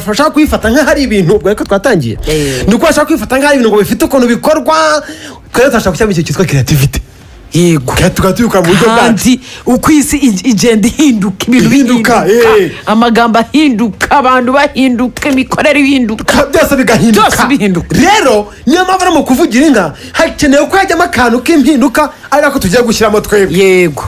bashaka kuyifata nk'aho ari ibintu, ubwo ariko twatangiye, ni uko bashaka kwifata nk'aho ari ibintu ngo bifite ukuntu bikorwa. Twari turashaka gushyiramo ikintu cyitwa creativity. Kandi tukaba tubikora mu buryo bwacu. Kandi uko isi igenda ihinduka, ibintu Ihinduka, bihinduka, amagambo ahinduka, abantu bahinduka, imikorere ihinduka. Byose bigahinduka. Byose bihinduka. Rero niyo mpamvu no mu kuvugira inka hakenewe ko hajyamo akantu k'impinduka, ari nako tugiye gushyiramo twebwe. Yego.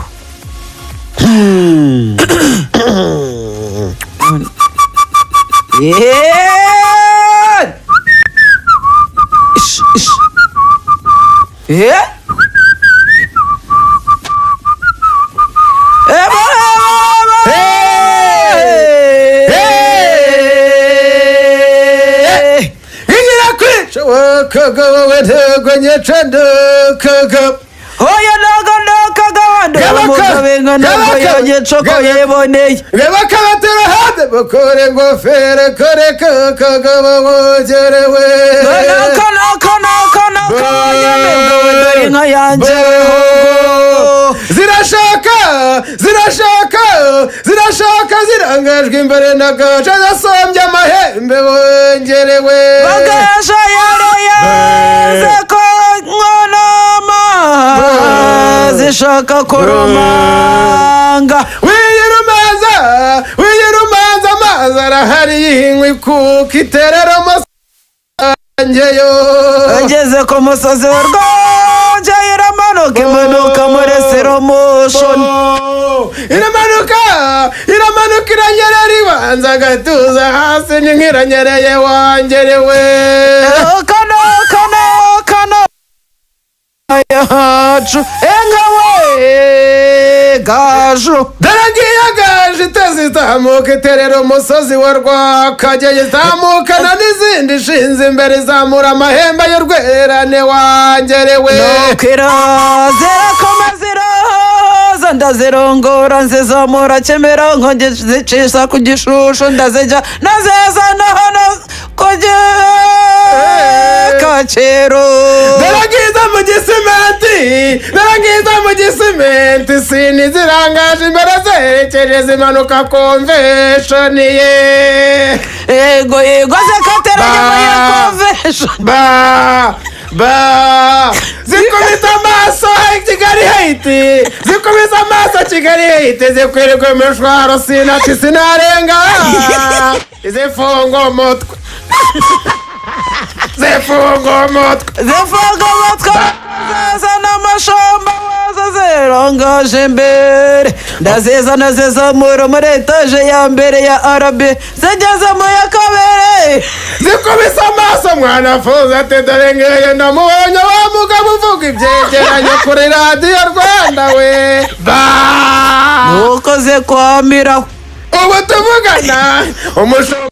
Ish, ish. Ngira kwica wowe ntego nyica ndukaga. Oya, ntago ndakagabanda. Gabaka, Umugabe nka ntabwo gabaka, yonyine ko gabaka. yiboneye. Bakabatera hanze bakore ingofero kore kakagabo wogerewe. Nako nako nako nako, nyamibwa, dore inka yanjye. Zirashaka, zirashaka, zirashaka, zirangajwe imbere na gaca zasombye amahembe wongerewe. Bagasha yarayeze ko nkonama zishaka kurumanga. Wiyirumanza, wiyirumanza, amazi arahari yihinkwi kuko iterera amasangeyo. Ageze ku musozi wa Rwogeye iramanuka, imanuka muri slow motion. Iramanuka, iramanuka, iranyerera, ibanza agatuza hasi ni nk'iranyereye wangerewe. Kano kano kano yacu inka we gaju. Dore ngiyo gaje iteze izamuka, iterera umusozi wa Rwakageye, izamukana n'izindi ishinze imbere, izamura amahembe y'urwerane wangerewe. Nuko iraza, irakomeza, iraza, ndazirongora nzizamura Kimironko, nzicisha ku Gishushu, ndazijya nazizana hano ku Kacyiru. Dore ngiza mu Gisimenti, dore ngiza mu Gisimenti, sini zirangaje imbere zerekeje zimanuka Convention ye. Yego yego, zikatera nyuma ya Ba. Convention. Ba ba zikubita amaso Kigali Heights, zikubita amaso Kigali Heights, zikwirirwa imishwaro sinati sinarenga, zifunga umutwe, zifunga umutwe. Zifunga umutwe, zazana amashamba wazo zirangaje imbere, ndazizana zizamura muri etaje ya mbere ya arabe, zigeze mu ya kabiri. Zikubise amaso mwana afuza ati: "Dore ngiyo ndamubonye wa mugabo uvuga ibyegeranyo kuri Radiyo Rwanda we ba." Nuko zikwamiraho. Ubu tuvugana umushumba